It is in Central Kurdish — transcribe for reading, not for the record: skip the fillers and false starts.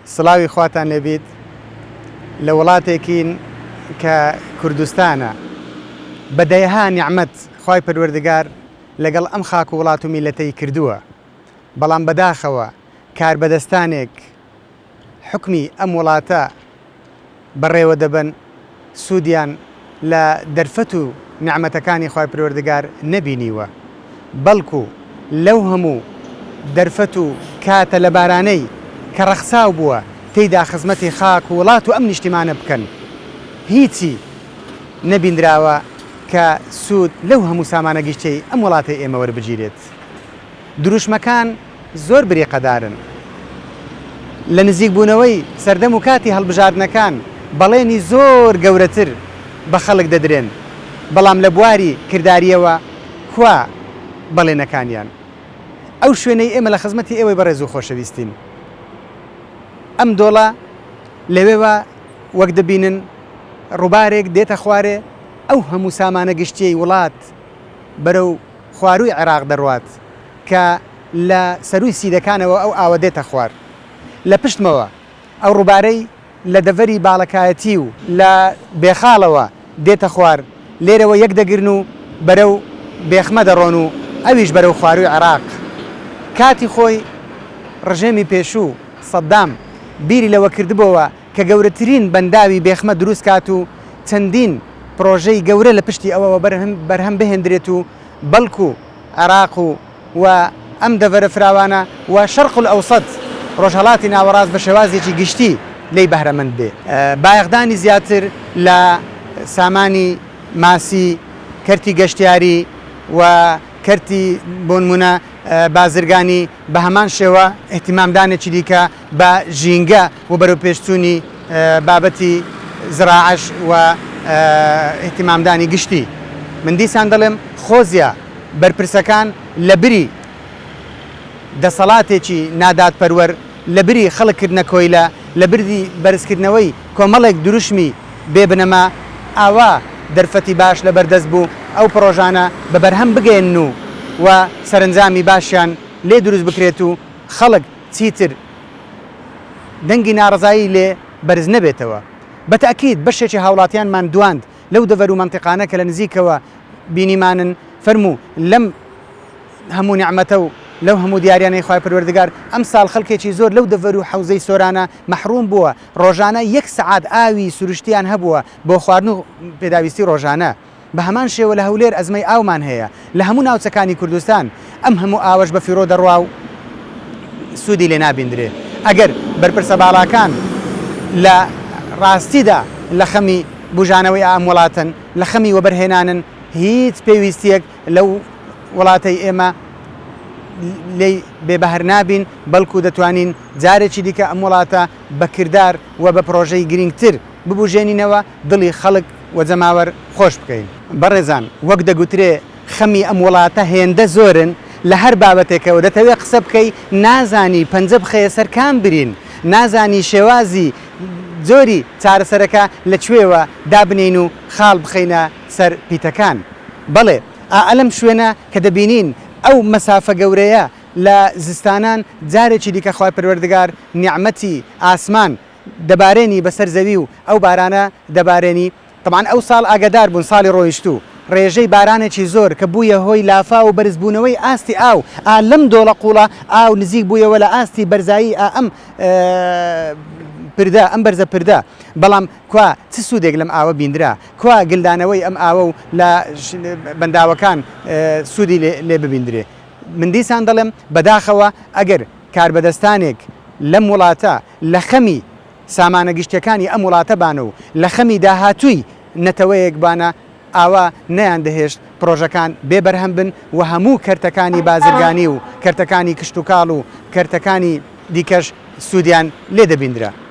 سڵاوی خواتان لێبیت لە وڵاتێکین کە کوردستانە بە دەیەها نیعمەت خوای پەروەردگار لەگەڵ ئەم خاک و وڵات و میللەتەی کردووە بەڵام بەداخەوە کاربەدەستانێک حوکمی ئەم وڵاتە بەڕێوە دەبەن سوودیان لە دەرفەت و نیعمەتەکانی خوای پروەردگار نەبینیوە بەڵکو لەو هەموو دەرفەت و کاتە لەبارانەی کە ڕەخساو بووە تێیدا خزمەتی خاک و وڵات و ئەم نیشتیمانە بکەن هیچی نەبیندراوە کە سوود لەو هەموو سامانە گشتیەی ئەم وڵاتەی ئێمە وەربگیرێت. دروشمەکان زۆر بریقەدارن. لە نزیکبوونەوەی سەردەم و کاتی هەڵبژاردنەکان بەڵێنی زۆر گەورەتر بە خەڵک دەدرێن، بەڵام لە بواری کردارییەوە کوا بەڵێنەکانیان؟ ئەو شوێنەی ئێمە لە خزمەتی ئێوەی بەڕێز و خۆشەویستین ئەم دۆڵە لەوێوە وەک دەبینن ڕووبارێک دێتە خوارێ ئەو هەموو سامانە گشتیەی وڵات بەرەو خوارووی عێراق دەڕوات کە لە سەرووی سیدەکانەوە ئەو ئاوە دێتە خوار. لە پشتمەوە ئەو ڕووبارەی لە دەڤەری باڵەکایەتی و لە بێخاڵەوە دێتە خوار، لێرەوە یەک دەگرن و بەرەو بێخمە دەڕۆن و ئەویش بەرەو خوارووی عێراق. کاتی خۆی ڕژێمی پێشوو، سەدام، بیری لەوە کردبۆوە کە گەورەترین بەنداوی بێخمە دروست کات و چەندین پڕۆژەی گەورە لە پشتی ئەوەوە بەرهەم بهێندرێت و بەڵکو عێراق و و ئەم دەڤەرە فراوانە و شەرق الاوسط، ڕۆژهەڵاتی ناوەڕاست بە شێوازێکی گشتی لێی بەهرەمەند بێ. بایەخدانی زیاتر لە سامانی ماسی، کەرتی گەشتیاری و کەرتی بۆنمونە بازرگانی بە هەمان شێوە ئیهتیمامدانێکی دیکە بە ژینگە و بەرەوپێشچوونی بابەتی زراعەش و ئیهتیمامدانی گشتی. من دیسان دەڵێم خۆزیا بەرپرسەکان لە بری دەسەڵاتێکی نادادپەروەر، لە بری خەڵک کردنە کۆیلە، لە بری بەرزکردنەوەی کۆمەڵێک دروشمی بێ بنەما، ئاوا دەرفەتی باش لە بەردەست بوو ئەو پڕۆژانە بە بەرهەم بگەیەنن و و سەرەنجامی باشیان لێ دروست بکرێت و خەڵک چیتر دەنگی ناڕەزایی لێ بەرز نەبێتەوە. بە تەئکید بەشێکی هاوڵاتیانمان دواند لەو دەڤەر و مەنتیقانە کە لە نزیکەوە بینیمانن، فەرموو لەم هەموو نیعمەتە و لەو هەموو دیاریانەی خوای پەروەردگار ئەمساڵ خەڵکێکی زۆر لەو دەڤەر و حەوزەی سۆرانە مەحروم بووە، ڕۆژانە یەک سەعات ئاوی سروشتیان هەبووە بۆ خواردن و پێداویستی ڕۆژانە. بە هەمان شێوە لە هەولێر ئەزمەی ئاومان هەیە، لە هەموو ناوچەکانی کوردستان ئەم هەموو ئاوەش بە فیڕۆ دەڕوا و سوودی لێ نابیندرێ. ئەگەر بەرپرسە باڵاکان لە ڕاستیدا لە خەمی بوژانەوەی ئەم وڵاتەن، لە خەمی وەبەرهێنانن، هیچ پێویستییەک لەو وڵاتەی ئێمە لێی بێ بەهر نابین، بەڵکو دەتوانین جارێکی دیکە ئەم وڵاتە بە کردار و بە پڕۆژەی گرینگتر ببوژێنینەوە، دڵی خەڵک و جەماوەر خۆش بکەین. بەڕێزان وەک دەگوترێ خەمی ئەم وڵاتە هێندە زۆرن لە هەر بابەتێکەوە دەتەوێ قسە بکەی نازانی پەنجە بخەیە سەر کام برین، نازانی شێوازی جۆری چارەسەرەکە لە کوێوە دابنێین و خاڵ بخەینە سەر پیتەکان. بەڵێ ئا لەم شوێنە کە دەبینین ئەو مەسافە گەورەیە لە زستانان جارێکی دیکە خوای پەروەردگار نیعمەتی ئاسمان دەبارێنی بەسەر زەوی و ئەو بارانە دەبارێنی تەبعەن ئەو ساڵ ئاگەدار بوون ساڵی ڕۆیشتوو ڕێژەی بارانێکی زۆر کە بوویە هۆی لافاو و بەرزبوونەوەی ئاستی ئاو ئا لەم دۆڵە قوڵە ئاو نزیک بوویەوە لە ئاستی بەرزایی ئا ئەم پردە ئەم بەرزە پردە بەڵام کوا چ سوودێک لەم ئاوە بیندرا کوا گلدانەوەی ئەم ئاوە و لە بەنداوەکان سوودی لێ ببیندرێ من دیسان دەڵێم بەداخەوە ئەگەر کاربەدەستانێک لەم وڵاتە لە خەمی سامانە گشتیەکانی ئەم وڵاتە بانە و لە خەمی داهاتووی نەتەوەیەک بانە ئاوا نەیاندەهێشت پڕۆژەکان بێ بەرهەم بن و هەموو کەرتەکانی بازرگانی و کەرتەکانی کشتوکاڵ و کەرتەکانی دیکەش سوودیان لێ دەبیندرا.